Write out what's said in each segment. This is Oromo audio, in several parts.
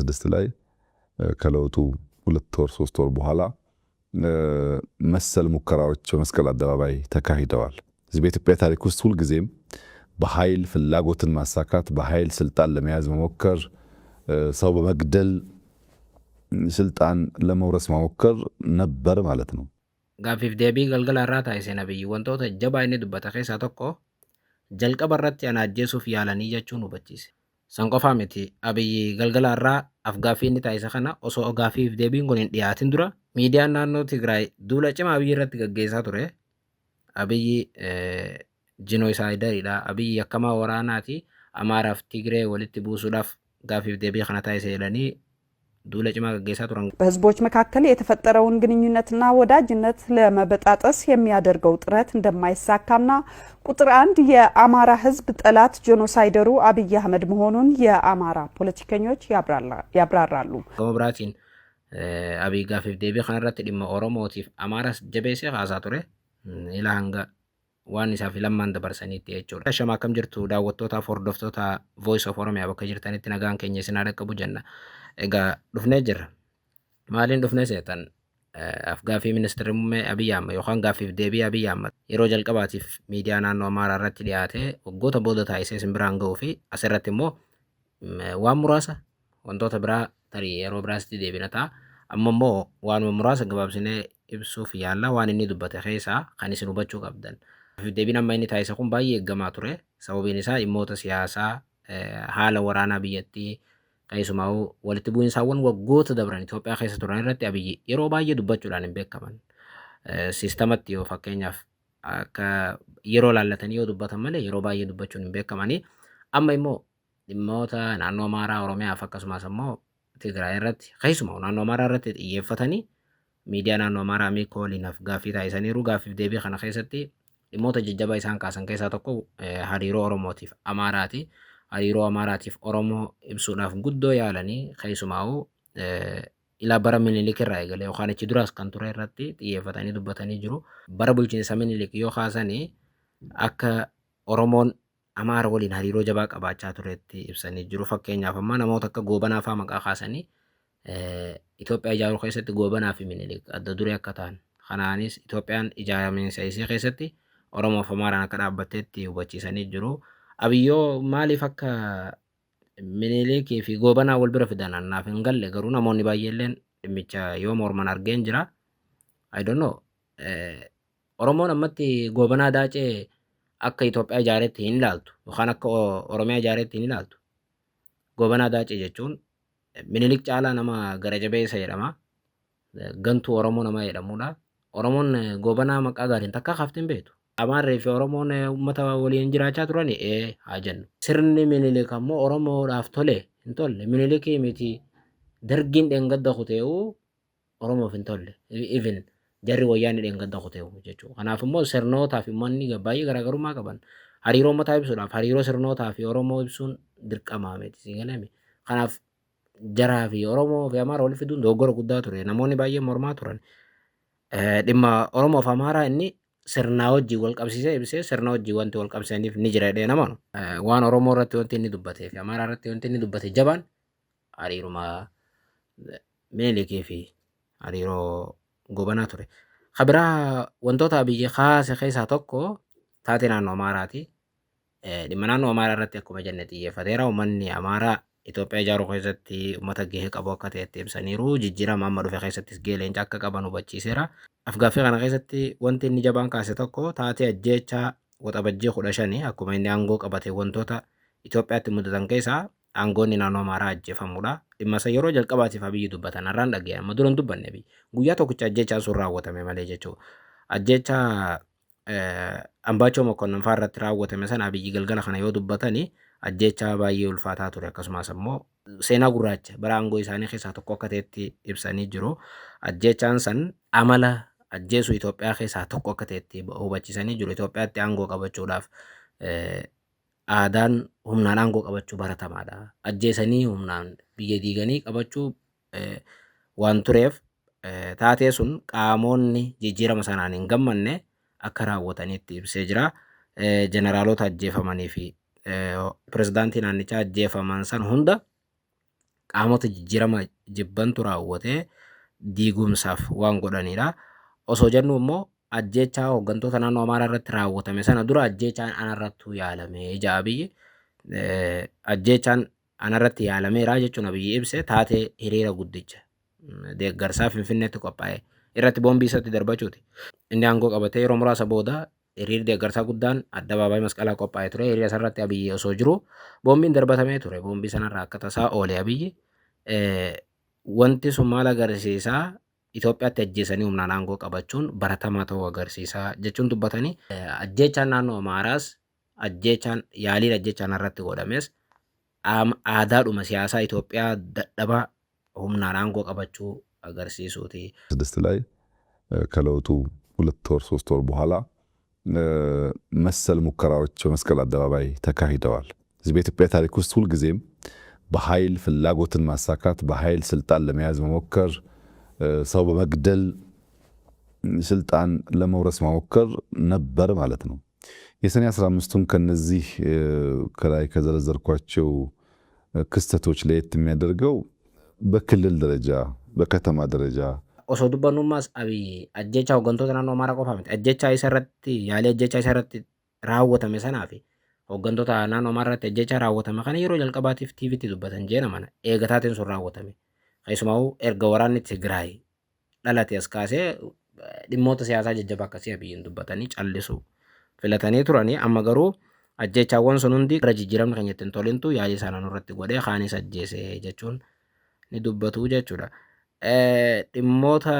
ስድስት ላይ ከለውጡ 2 ወር 3 ወር በኋላ መሰል ሙከራዎች በመስቀል አደባባይ ተካሂደዋል። እዚህ በኢትዮጵያ ታሪክ ውስጥ ሁልጊዜም በኃይል ፍላጎትን ማሳካት፣ በኃይል ስልጣን ለመያዝ መሞከር፣ ሰው በመግደል ስልጣን ለመውረስ መሞከር ነበር ማለት ነው። Gaaffiif deebii galgala irraa taasiseen Abiyyi wantoota jabaa inni dubbate keessaa tokko jalqaba irratti ana ajjeesuuf yaalanii jechuun hubachiise. San qofaa miti, Abiyyi galgala irraa afgaaffii inni taasise kana osoo gaaffiif deebiin kun hin dhiyaatin dura miidiyaan naannoo Tigraay duula cimaa Abiyyi irratti gaggeessaa ture. Abiyyi jinosaayidariidha. Abiyyi yakkamaa waraanaati. Amaaraaf Tigree walitti buusuudhaaf gaaffiif deebii kana taasise jedhanii duula cimaa gaggeessaa turan. በህዝቦች መካከል የተፈጠረውን ግንኙነትና ወዳጅነት ለመበጣጠስ የሚያደርገው ጥረት እንደማይሳካና ቁጥር አንድ የአማራ ህዝብ ጠላት ጄኖሳይደሩ አብይ አህመድ መሆኑን የአማራ ፖለቲከኞች ያብራራሉ። Gama biraatiin Abiyyi gaaffiif deebii kanarratti dhimma Oromootiif Amaaras jabeessee kaasaa ture. Ilaa hanga waan isaaf lammaan dabarsaniitti jechuudha. Shama akkam jirtu daawwattootaaf hordoftoota Voice of Oromia, bakka jirtanitti nagaan keenya isin haa dhaqqabu jenna. Egaa dhufnee jirra. Maaliin dhufnee seetan? Afgaaffii ministeerri muummee Abiyyi Ahmad yookaan gaaffiif deebii Abiyyi Ahmad yeroo jalqabaatiif miidiyaa naannoo Amaaraa irratti dhiyaatee waggoota booda taasisee isin biraan ga'uu fi asirratti immoo waan muraasa, wantoota biraa tarii yeroo biraasitti deebina ta'a. Amma immoo waanuma muraasa gabaabsinee ibsuuf yaalla, waan inni dubbate keessaa kan isin hubachuu qabdan. Deebiin amma inni taasise kun baay'ee eeggamaa ture. Sababiin isaa dhimmoota siyaasaa, haala waraanaa biyyattii, keessumaa walitti bu'iinsaawwan waggoota dabran Itoophiyaa keessa turan irratti Abiyyi yeroo baay'ee dubbachuudhaan hin beekaman. Siistamatti yoo fakkeenyaaf akka yeroo laallatanii yoo dubbatan malee yeroo baay'ee dubbachuun hin beekamanii. Amma immoo dhimmoota naannoo Amaaraa, Oromiyaaf akkasumas immoo Tigraay irratti, keessumaa naannoo Amaaraa irratti xiyyeeffatanii miidiyaa naannoo Amaaraa Amiikoo waliin gaaffii taasisaniiru. Gaaffiif deebii kana keessatti dhimmoota jajjabaa isaan kaasan keessaa tokko hariiroo Oromootiif Amaaraati. Hariiroo Amaaraatiif Oromoo ibsuudhaaf guddoo yaalanii, keessumaa'uu ilaa bara Minilik irraa eegalee yookaan achi duraas kan ture irratti xiyyeeffatanii dubbatanii jiru. Bara bulchiinsa Minilik yoo kaasanii akka Oromoon Amaara waliin hariiroo jabaa qabaachaa turetti ibsanii jiru. Fakkeenyaaf amma namoota akka Goobanaa fa'aa maqaa kaasanii, Itoophiyaa ijaaruu keessatti Goobanaa fi Minilik adda duree akka ta'an, kanaanis Itoophiyaan ijaaramiinsa isii keessatti Oromoo fi Amaaraan akka dhaabbatteetti hubachiisanii jiru. Abiyyoo maaliif akka Minilikii fi Goobanaa wal bira fidan naaf hin galle, garuu namoonni baay'eelleen dhimmicha yoo morman argeen jira. I don't know. Oromoon ammatti Goobanaa Daacee akka Itoophiyaa ijaaretti hin ilaaltu yookaan akka Oromiyaa ijaaretti hin ilaaltu. Goobanaa Daacee jechuun Minilik caalaa nama gara jabeessa jedhama. Gantuu Oromoo nama jedhamudha. Oromoon Goobanaa maqaa gaariin takka kaaftee hin beektu. Amaarrii fi Oromoon uummata waliin jiraachaa turan ee haa jennu. Sirni Minilik ammoo Oromoodhaaf tole hin tolle. Minilikii miti, Dargiin dheengadda kutee'uu Oromoof hin tolle. Even jarri Wayyaanni dheengadda kutee'u jechuudha. Kanaaf immoo sirnootaa fi uummanni baay'ee garaagarummaa qaban. Hariiroo uummataa ibsuudhaaf hariiroo sirnootaa fi Oromoo ibsuun dirqamaa miti. Si galame. Kanaaf jaraa fi Oromoo fi Amaara walitti fiduun dogoggora guddaa ture. Namoonni baay'een mormaa turan. Dhimma Oromoo fi Amaaraa inni sirnaa wajjin wal qabsiisee ibsee, sirna wajjin wanti wal qabsiisaniif ni jira jedhee nama waan Oromoo irratti wanti inni dubbatee fi Amaaraa irratti wanti inni dubbate jabaan hariiruma Minilikii fi hariiroo Gobanaa ture. Kabiraa wantoota Abiyyi kaase keessaa tokko taatee naannoo Amaaraati. Dhimma naannoo Amaaraa irratti akkuma jenne xiyyeeffateera. Uummanni Amaaraa Itoophiyaa ijaaruu keessatti uummata gahee qabu akka ta'etti ibsaniiru. Jijjiirama amma dhufe keessattis gahee leencaa akka qaban hubachiiseera. Afgaaffii kana keessatti wanti inni jabaan kaase tokko taatee ajjeechaa Waxabajjii 15, akkuma inni aangoo qabate wantoota Itoophiyaatti mudatan keessaa aangoonni naannoo Amaaraa ajjeefamuudha. Dhimma isa yeroo jalqabaatiif Abiyyi dubbatan har'aan dhaga'e, amma dura hin dubbanne Abiyyi. Guyyaa tokkicha ajjeechaan sun raawwatame malee jechuudha. Ajjeechaa Ambaachoo Mokonnon fa'aa irratti raawwatame sana Abiyyi galgala kana yoo dubbatani ajjeechaa baay'ee ulfaataa ture, akkasumas ammoo seenaa gurraacha bara aangoo isaanii keessaa tokko akka ta'etti ibsanii jiru. Ajjeechaan san amala ajjeesuu Itoophiyaa keessaa tokko akka ta'etti hubachiisanii jiru. Itoophiyaatti aangoo qabachuudhaaf aadaan humnaan aangoo qabachuu baratamaadha. Ajjeesanii humnaan biyya diiganii qabachuu waan tureef, taatee sun qaamonni jijjiirama sanaan hin gammanne akka raawwatanitti ibsee jira. Jeneraalota ajjeefamanii fi pirezidaantii naannichaa ajjeefaman san hunda Qaamota jijjiirama jibbantu raawwatee diigumsaaf waan godhanidha. Osoo jennu immoo ajjeechaa hooggantoota naannoo Amaaraa irratti raawwatame sana dura ajjeechaan anarrattuu yaalame jedha Abiyyi. Ajjeechaan anarratti yaalameera jechuun Abiyyi ibse taatee hiriira guddicha deeggarsaa Finfinneetti qophaa'e irratti boombii isatti darbachuuti. Inni aangoo qabatee yeroo muraasa booda hiriirri deeggarsaa guddaan addabaabaayii masqalaa qophaa'e ture. Hiriira sanarratti Abiyyi osoo jiru boombiin darbatamee ture. Boombii sanarraa akka tasaa oole Abiyyi. Wanti sun maal agarsiisaa? Itoophiyaatti ajjeesanii humnaan aangoo qabachuun baratamaa ta'uu agarsiisaa jechuun dubbatanii. Ajjeechaan naannoo Amaaraas ajjeechaan yaaliin ajjeechaan irratti godhames aadaadhuma siyaasaa Itoophiyaa dadhabaa humnaan aangoo qabachuu agarsiisuuti. ስድስት ላይ ከለውጡ 2 ወር 3 ወር በኋላ መሰል ሙከራዎች በመስቀል አደባባይ ተካሂደዋል። እዚህ በኢትዮጵያ ታሪክ ውስጥ ሁልጊዜም በኃይል ፍላጎትን ማሳካት፣ በኃይል ስልጣን ለመያዝ መሞከር፣ ሰው በመግደል ስልጣን ለመውረስ መሞከር ነበር ማለት ነው። የሰኔ 15ቱን ከነዚህ ከላይ ከዘረዘርኳቸው ክስተቶች ለየት የሚያደርገው በክልል ደረጃ በከተማ ደረጃ Osoo dubbannummaas Abiyyi ajjeechaa hooggantoota naannoo Amaaraa qofaa miti. Ajjeechaa isa irratti yaalii ajjeechaa isa irratti raawwatame sanaa fi hooggantoota naannoo Amaaraa irratti ajjeechaa raawwatame kana yeroo jalqabaatiif TVtti dubbatan jeena mana eega taateen sun raawwatame. Keessumaa erga waraanni Tigraay dhalate as kaasee dhimmoota siyaasaa jajjabaa akkasii Abiyyiin dubbatanii callisu filatanii turanii amma garuu ajjeechaawwan sun hundi irra jijjiiramni keenya ittiin tolintu yaalii sana nurratti godhee kaanis ajjeese jechuun ni dubbatu jechuudha. Dhimmoota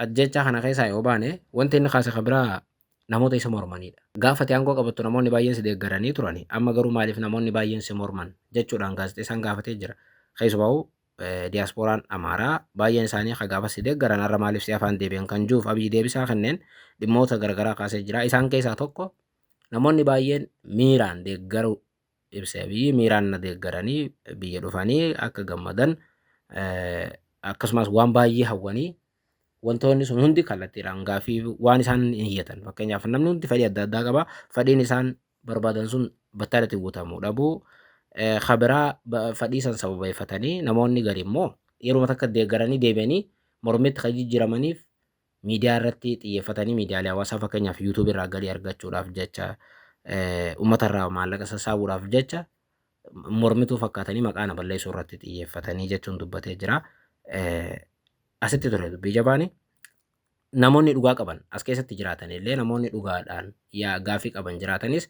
ajjeechaa kana keessaa yoo baane wanti inni kaase kan biraa namoota isa mormanidha. Gaafa ati aangoo qabattu namoonni baay'een si deeggaranii turani. Amma garuu maaliif namoonni baay'een si morman jechuudhaan gaazexeessaan gaafatee jira. Keessumaa diyaaspooraan Amaaraa baay'een isaanii kan gaafa si deeggaran har'a maaliif si afaan deebi'an kan jiruuf Abiyyi deebisaa kenneen dhimmoota garaagaraa kaasee jira. Isaan keessaa tokko namoonni baay'een miiraan deeggaru ibse. Abiyyi miiraan na deeggaranii biyya dhufanii akka gammadan akkasumas waan baay'ee hawwanii wantoonni sun hundi kallattiidhaan gaaffii waan isaan hin hiyyatan. Fakkeenyaaf namni hundi fedhii adda addaa qaba. Fedhiin isaan barbaadan sun battalatti guutamuu dhabuu. Kabiraa fedhii san sababeeffatanii namoonni gari immoo yeroo takka deeggaranii deebi'anii mormitti kan jijjiiramaniif miidiyaa irratti xiyyeeffatanii miidiyaalee hawaasaa fakkeenyaaf yuutuub irraa galii argachuudhaaf jecha uummata irraa maallaqa sassaabuudhaaf jecha mormituu fakkaatanii maqaa na balleessuu irratti xiyyeeffatanii jechuun dubbatee jira. Asitti ture dubbii jabaani. Namoonni dhugaa qaban as keessatti jiraatan illee namoonni dhugaadhaan yaa gaaffii qaban jiraatanis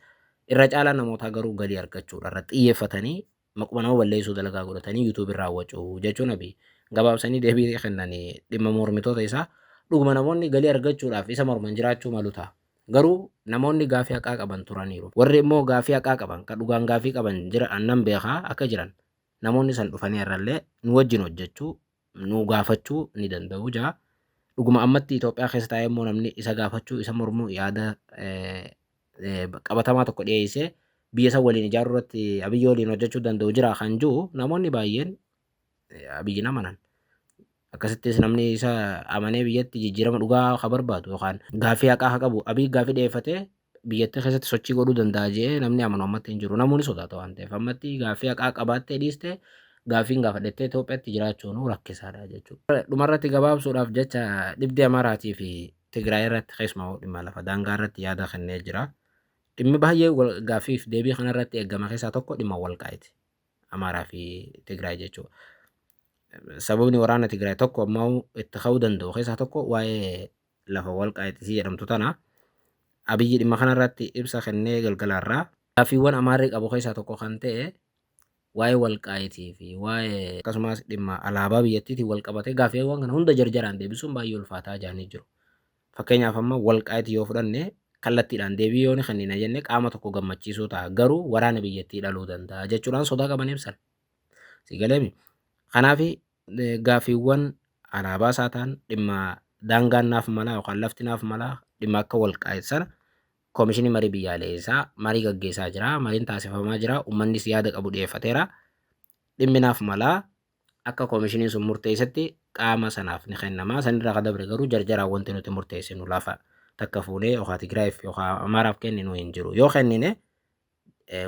irra caalaa namootaa garuu galii argachuudha irratti xiyyeeffatanii maquma nama balleessuu dalagaa godhatanii yuutuub irraa wacuu jechuun Abiy gabaabsanii deebii kennanii dhimma mormitoota isaa dhuguma namoonni galii argachuudhaaf isa morman jiraachuu malu ta'a. Garuu namoonni gaaffii haqaa qaban turaniiru. Warri immoo gaaffii haqaa qaban kan dhugaan gaaffii qaban jira annan beekaa akka jiran namoonni san dhufanii irrallee nu wajjin hojjechuu nu gaafachuu ni danda'u jaa. Dhuguma ammatti Itoophiyaa keessa taa'ee immoo namni isa gaafachuu isa mormuu yaada qabatamaa tokko dhiyeessee biyya san waliin ijaaruu irratti Abiyyi waliin hojjechuu danda'u jira kan jiru namoonni baay'een Abiyyiin amanan. Akkasittis namni isa amanee biyyatti jijjiirama dhugaa ka barbaadu yookaan gaaffii haqaa haa qabu Abiyyi gaaffii dhiyeeffatee biyyattii keessatti sochii godhuu danda'a jedhee namni amanu ammatti hin jiru. Namoonni sodaata waan ta'eef ammatti gaaffii haqaa qabaattee dhiistee gaaffiin gaafadhettee Itoophiyaatti jiraachuun rakkisaadha jechuudha. Dhumarratti gabaabsuudhaaf jecha dhibdee Amaaraatii fi Tigraay irratti keessumaa dhimma lafa daangaa irratti yaada kennee jira. Dhimmi baay'ee gaaffiif deebii kanarratti eegama keessaa tokko dhimma Walqaayiti. Amaaraa fi Tigraay jechuudha. Sababni waraana Tigraay tokko ammoo itti ka'uu danda'u keessaa tokko waa'ee lafa Walqaayitii jedhamtu tana. Abiyyi dhimma kanarratti ibsa kennee galgalaarraa gaaffiiwwan Amaarri qabu keessaa tokko kan ta'e waa'ee Walqaayitii fi waa'ee akkasumas dhimma alaabaa biyyattiitiin wal qabatee gaaffiiwwan kana hunda jarjaraan deebisuun baay'ee ulfaataa jedhanii jiru. Fakkeenyaaf amma Walqaayitii yoo fudhanne kallattiidhaan deebii yoo ni kennina jennee qaama tokko gammachiisuu ta'a garuu waraana biyyattii dhaluu danda'a jechuudhaan sodaa qaban ibsan. Si galeemi. Kanaaf gaaffiiwwan alaabaa isaa ta'an dhimma daangaan naaf malaa yookaan lafti naaf malaa dhimma akka Walqaayit sana koomishinii marii biyyaalessaa marii gaggeessaa jira. Mariin taasifamaa jira. Uummannis yaada qabu dhiyeeffateera. Dhimmi naaf malaa akka koomishiniin sun murteessetti qaama sanaaf ni kennama. Sanirraa kan dabre garuu jarjaraan wanti nuti murteessinu lafa takka fuunee yookaan Tigraayiif yookaan Amaaraaf kenninu hin jiru. Yoo kennine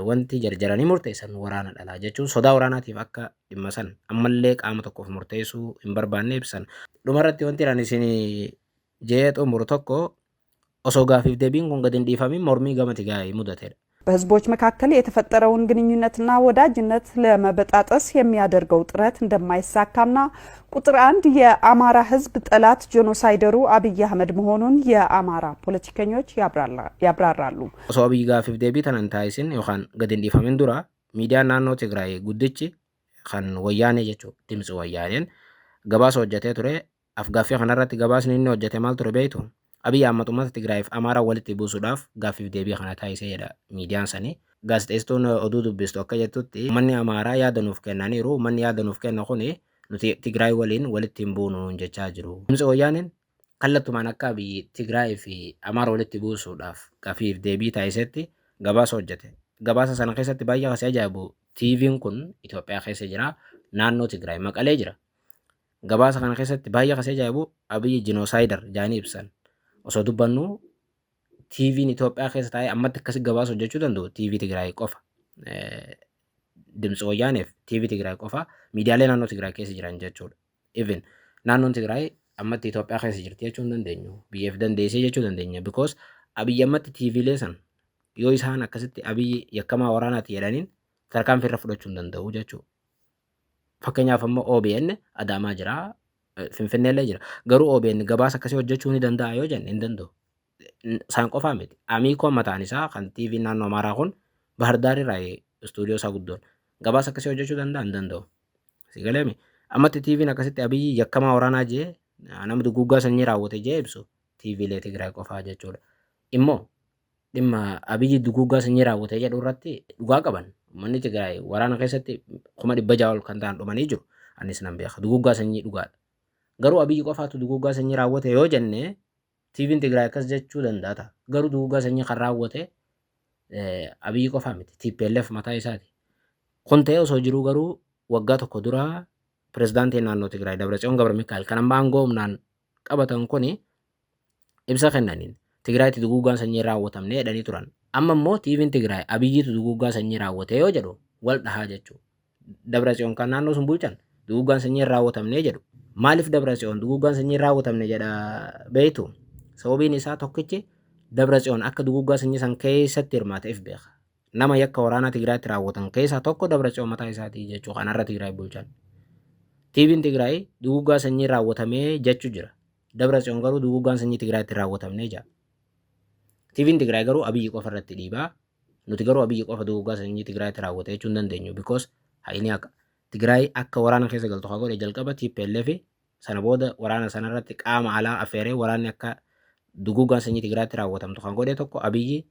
Wanti jarjaranii murteessan waraana dhalaa jechuun sodaa waraanaatiif akka dhimma san ammallee qaama tokkoof murteessuu hin barbaanne ibsan. Dhumarratti wanti ani isin jee xumuru tokko osoo gaafiif deebiin kun gadi hin dhiifamin mormii gama Tigraay mudatedha. በህዝቦች መካከል የተፈጠረውን ግንኙነትና ወዳጅነት ለመበጣጠስ የሚያደርገው ጥረት እንደማይሳካና ቁጥር አንድ የአማራ ህዝብ ጠላት ጄኖሳይደሩ አብይ አህመድ መሆኑን የአማራ ፖለቲከኞች ያብራራሉ። Osoo Abiyyi gaafiif deebii tana hin taasisin yookaan gadi hin dhiifamin dura miidiyaan naannoo Tigraay guddichi kan Wayyaanee jechuudha. Dimtsi Wayyaaneen gabaasa hojjetee ture. Afgaaffii kanarratti gabaasni inni hojjete maal ture beektu? Abiyyi Ahmad uummata Tigraayiif Amaaraa walitti buusuudhaaf gaaffiif deebii kana taasisee jedha miidiyaan sanii. Gaazexeessituun oduu dubbistu akka jettutti uummanni Amaaraa yaada nuuf kennaniiru. Uummanni yaada nuuf kenna kuni nuti Tigraay waliin walitti hin buunu nuun jechaa jiru. Dimtsi Wayyaaneen kallattumaan akka Abiyyi Tigraay fi Amaara walitti buusuudhaaf gaaffiif deebii taasisetti gabaasa hojjete. Gabaasa sana keessatti baay'ee kasi ajaa'ibu TV'n kun Itoophiyaa keessa jira. Naannoo Tigraay Maqalee jira. Gabaasa kana keessatti baay'ee kasi ajaa'ibu Abiyyi genocider jaanii ibsan. Osoo dubbannu TV'n Itoophiyaa keessa taa'ee ammatti akkasi gabaasa hojjechuu danda'u TV Tigraay qofa. Dimtsi Wayyaaneef TV Tigraay qofa miidiyaalee naannoo Tigraay keessa jiran jechuudha. Even naannoon Tigraay ammatti Itoophiyaa keessa jirti jechuu hin dandeenyu. Biyyeef dandeessee jechuu dandeenya. Because Abiyyi ammatti TVlee san yoo isaan akkasitti Abiyyi yakkamaa waraanaati jedhaniin tarkaanfii irra fudhachuu hin danda'u jechuudha. Fakkeenyaaf ammoo OBN Adaamaa jira, Finfinneellee jira. Garuu OBN gabaasa akkasii hojjechuu ni danda'a yoo jenne hin danda'u. Isaan qofaa miti. Amiikoon mataan isaa kan TV naannoo Amaaraa kun Bahar Daar irraa istuudiyoo isaa guddoon gabaasa akkasii hojjechuu danda'a hin danda'u. Si galeemi ammatti TV'n akkasitti Abiyyi yakkamaa waraanaa jee nama duguuggaa sanyii raawwate jee ibsu TVlee Tigraay qofaa jechuudha. Immoo dhimma Abiyyi duguuggaa sanyii raawwate jedhu irratti dhugaa qaban. Uummanni Tigraay waraana keessatti 600,000 ol kan ta'an dhumanii jiru. Anis nan beeka. Duguuggaa sanyii dhugaadha. Garuu Abiyyi qofaatu duguuggaa sanyii raawwate yoo jenne TV'n Tigraay akkas jechuu danda'a ta'a. Garuu duguuggaa sanyii kan raawwate Abiyyi qofaa miti. TPLF mataa isaati. Kun ta'ee osoo jiruu garuu waggaa tokko dura pirezidaantiin naannoo Tigraay Dabratsiyoon Gabra Mikaa'el kan amma aangoo humnaan qabatan kuni ibsa kennaniin Tigraayitti duguuggaan sanyii raawwatamne jedhanii turan. Amma immoo TV'n Tigraay Abiyyiitu duguuggaa sanyii raawwate yoo jedhu wal dhahaa jechuudha. Dabratsiyoon kan naannoo sun bulchan duguuggaan sanyii raawwatamne jedhu. Maaliif Dabratsiyoon duguuggaan sanyii raawwatamne jedha beektu? Sababiin isaa tokkichi Dabratsiyoon akka duguuggaa sanyii san keessatti hirmaateef beeka. Nama yakka waraanaa Tigraayitti raawwatan keessaa tokko Dabratsiyoon mataa isaatii jechuudha kan har'a Tigraay bulchan. TV'n Tigraay duguuggaa sanyii raawwatamee jechuu jira. Dabratsiyoon garuu duguuggaan sanyii Tigraayitti raawwatamnee jira. TV'n Tigraay garuu Abiyyi qofa irratti dhiibaa. Nuti garuu Abiyyi qofa duguuggaa sanyii Tigraayitti raawwate jechuu hin dandeenyu. Because hayni haqa. Tigraay akka waraana keessa galtu haa godhe jalqaba TPLF sana booda waraana sanarratti qaama alaa affeeree waraanni akka duguuggaan sanyii Tigraayitti raawwatamtu kan godhe tokko Abiyyi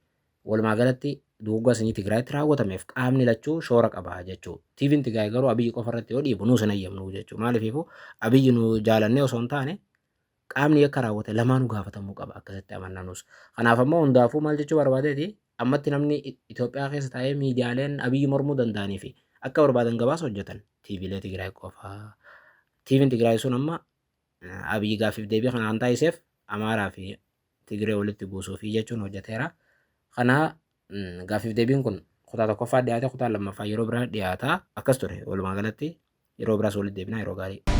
walumaa galatti duguuggaa sanyii Tigraayitti raawwatameef qaamni lachuu shoora qaba jechuudha. TV'n Tigraay garuu Abiyyi qofa irratti yoo dhiibu nuus hin hayyamnu jechuudha. Maaliifuu Abiyyi nu jaalannee osoo hin taane qaamni yakka raawwate lamaanuu gaafatamuu qaba akkasitti amanna nus. Kanaaf ammoo hundaafuu maal jechuu barbaadeeti ammatti namni Itoophiyaa keessa taa'ee miidiyaaleen Abiyyi mormuu danda'anii fi akka barbaadan gabaasa hojjetan TVlee Tigraay qofa. TV'n Tigraay sun amma Abiyyi gaaffiif deebii kana kan taasiseef Amaaraa fi Tigree walitti buusuufi jechuun hojjeteera. Kana gaaffiif deebiin kun kutaa tokkoffaa dhiyaate kutaa lammaffaa yeroo biraa dhiyaata akkas ture walumaa galatti yeroo biraas walitti deebinaa yeroo gaarii.